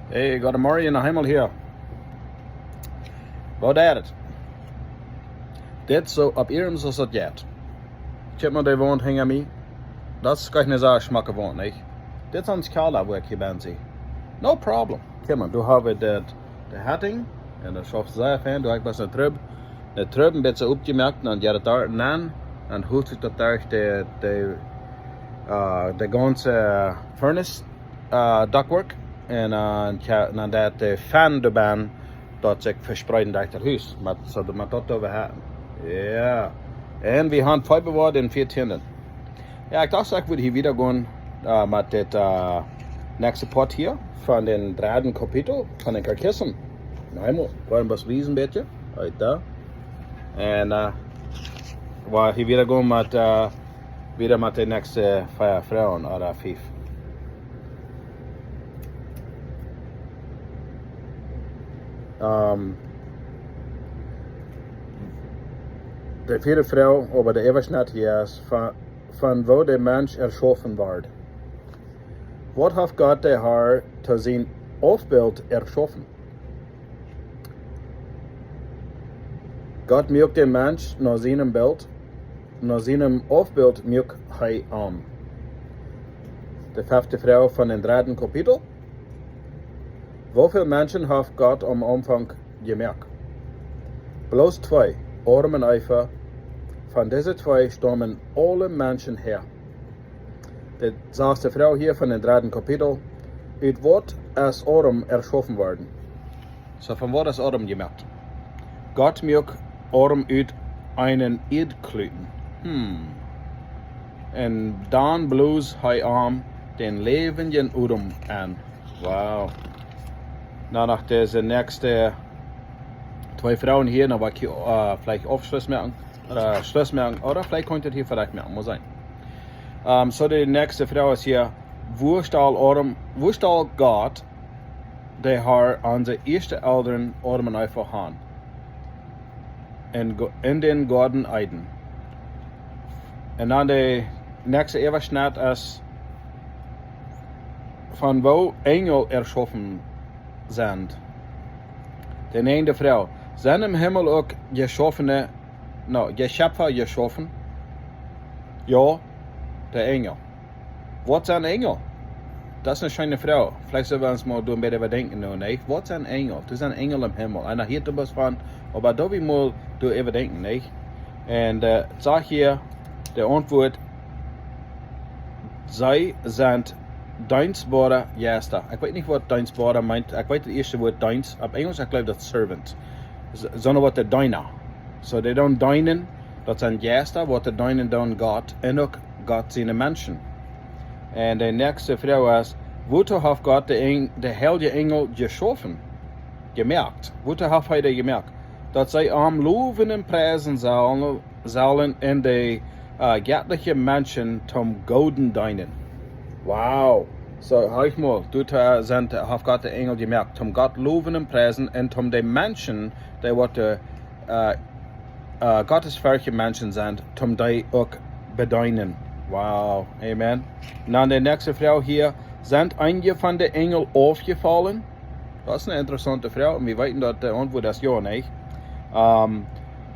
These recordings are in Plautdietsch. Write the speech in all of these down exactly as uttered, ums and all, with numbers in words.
Hey, goodemorjen, noch eemol hia. Woo jeit et? Dit soo opp iernst aus et jeit. Kjikj mol de Waunt hinja mie. Daut es kjeen sea schmocke Waunt, nich? Dit es ons Kjalla, wua ekj hia benne sie. No problem. Kjikj mol, doa hab wie dit, de Hatting. Un daut schauft sea fein. Doa hab ekj bloos eene Trub, eene Trub een bät oppjemoakt un dan jeit et doa nenn. Un dan hoolt sikj daut derch de, de, äh, de gaunze furnace, äh, ductwork. Un, äh, un dan daut de Fan doabennen, daut sikj vespreiden derch daut Hus. Met, soo daut met daut doa wie haben. Jo. Un wie haben Februar dän vieetienden. Jo, ekj docht, ekj wudd hia wieda gonen, äh, met dit, äh, näakjste Poat hia von dän dredden Kapitel von dän Katechismus. Noch eemol, woa wie bloos läsen een bät. Right doa. Un, äh, woa hia wieda gonen met, äh, wieda met de näakjste vea Froagen ooda fief. Ähm, de vieede Froag, oba de Äwaschreft hia es von, von woo de Mensch erschaufen wort. Waut haft Gott de Herr to sien Aufbilt erschaufen? Gott muak dän Mensch no sienem Bilt, no sienem Aufbilt muak hee am. De fefte Froag von dän dredden Kapitel. Woo väl Menschen haft Gott aum Aunfank jemoakt? Bloos twee, Adam un Eva. Von dise twee staumen aule Menschen häa. De sasde Froag hia von dän dredden Kapitel. Ut waut es Adam erschaufen worden? Soo, von waut es Adam jemoakt? Gott muak Adam ut eenen Ieedkluten. Hm. Un dan bloost hee am dän läwendjen Odem aun. Wow. Nu, no dise näakjste twee Froagen hia, dan woa ekj hia, äh, veleicht Aufschluss moaken, äh, Schluss moaken, ooda veleicht kunn ekj daut hia veleicht moaken, mott seenen. Ähm, soo, de näakjste Froag es hia, woo stald Adam, woo stald Gott de Herr onse ieeschte Elren Adam un Eva han? En Go-, en dän Goaden Eden. Un dan de näakjste Äwaschreft es, von woo Enjel erschaufen sent. De näajende Froag. Sent em Himmel uk Jeschaufene, no, Jeschepfa jeschaffen? Jo, de Enjel. Waut sent Enjel? Daut es eene scheene Froag. Veleicht sell wie ons mol doa een bät äwadenkjen, nu, nä? Waut sent Enjel? Doa sent Enjel em Himmel. Un dan hia doa waut von, oba doa wie mol doa äwadenkjen, nä? Un, äh, sajcht hia de Auntwuat, see sent deenstboare Jeista. Ekj weet nich, waut deenstboare meent. Ekj weet daut ieeschte Wuat Deenst. Opp Enjelsch, ekj gleew, daut servant. S-, sonda waut de Deena. Soo, dee doonen deenen, daut sent Jeista, waut de deenen doonen Gott un uk Gott siene Menschen. Un de näakjste Froag es, wuatoo haft Gott de Enj-, de heilje Enjel jeschaffen, jemoakt? Wuatoo haft hee dee jemoakt? Daut see am lowen un priesen sellen, sellen un de, äh, jettliche Menschen toom Gooden deenen. Wow. Soo, horch mol, doa sent, haft Gott de Enjel jemoakt, toom Gott lowen un priesen un toom de Menschen, dee waut de, äh, äh, gottesferchtje Menschen sent, toom dee uk bedeenen. Wow, amen. Un dan de näakjste Froag hia, sent eenje von de Enjel aufjefollen? Daut es eene interessaunte Froag, un wie weeten daut de Auntwuat es jo, nä? Ähm,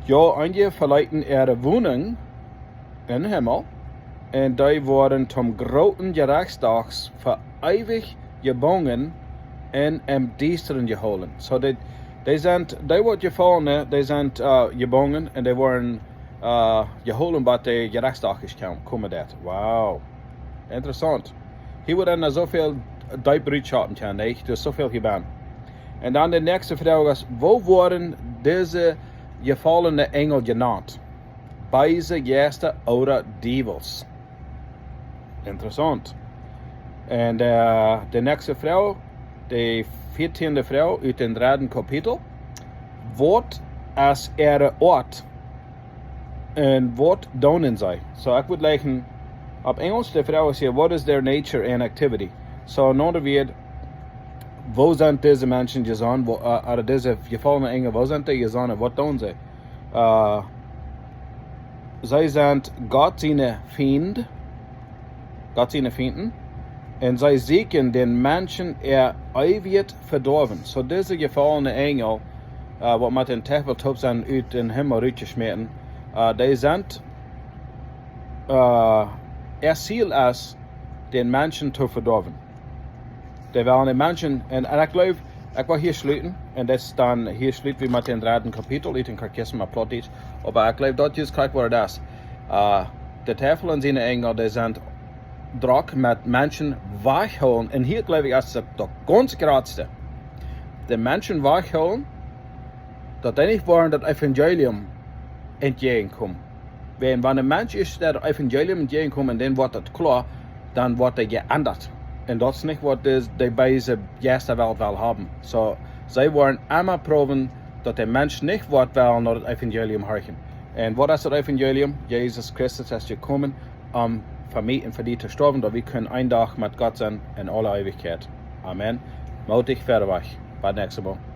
jo, eenje veleeten äare Wonunk em Himmel, un dee worden toom grooten Jerechtsdach fa eewich jebungen un em Diestren jehoolen. Soo, dee, dee sent, dee waut jefollene, dee sent, äh, jebungen un dee woaren, äh, jehoolen, waut de Jerechtsdach es kjeem, kjemt daut. Wow. Interessaunt. Hia woat dan soo väl deep rut schappen kjennen, nä? Doa es soo väl hia bie. Un dan de näakjste Froag es, woo woaren dise jefollene Enjel jenant? Beese Jeista ooda Diewels? Interessaunt. Un, äh, de näakjste Froag, de vieetieende Froag ut dän dredden Kapitel. Waut es äare Oat un waut doonen see? Soo, ekj wudd jlikjen, opp Enjelsch de Froag es hia, what is their nature and activity? Soo, en aundre Wieed, woo sent dise Menschen jesonnen, woo, äh, ooda dise jefollene Enjel, woo sent dee jesonnen, waut doonen see? Äh, see sent Gott siene Fiend, Gott siene Fienden. Un see sieekjen dän Menschen äa eewjet Vedoawen. Soo dise jefaulne Enjel, äh, waut met dän Teufel toop sent ut dän Himmel rutjeschmäten, äh, dee sent, äh, äa Ziel es, dän Menschen to vedoawen. Dee wellen dän Menschen, un, un ekj jleew, ekj well hia schluten, un daut es dan, hia schlut wie met dän dredden Kapitel ut dän Katechismus opp Plautdietsch, oba ekj jleew daut es krakjt waut daut es. Äh, de Teufel un siene Enjel, dee sent drock met Menschen wajchhoolen. Un hia jleew ekj es daut, daut gaunz jratste. De Menschen wajchhoolen, daut dee nich woaren daut Evangelium entjäajenkomen. Wan, wan een Mensch es daut Evangelium entjäajenkomen un dan woat daut kloa, dan woat hee jeendat. Un daut es nich waut de, de beese Jeistawelt well haben. Soo, see woaren emma proowen daut de Mensch nich woat wellen no daut Evangelium horchen. Un waut es daut Evangelium? Jesus Christus es jekomen om fa mie un fa die to stoawen, daut wie kjennen een Dach met Gott sennen en aule Eewichkjeit. Amen. Mootich wieda wajch. Bat näakjstet Mol.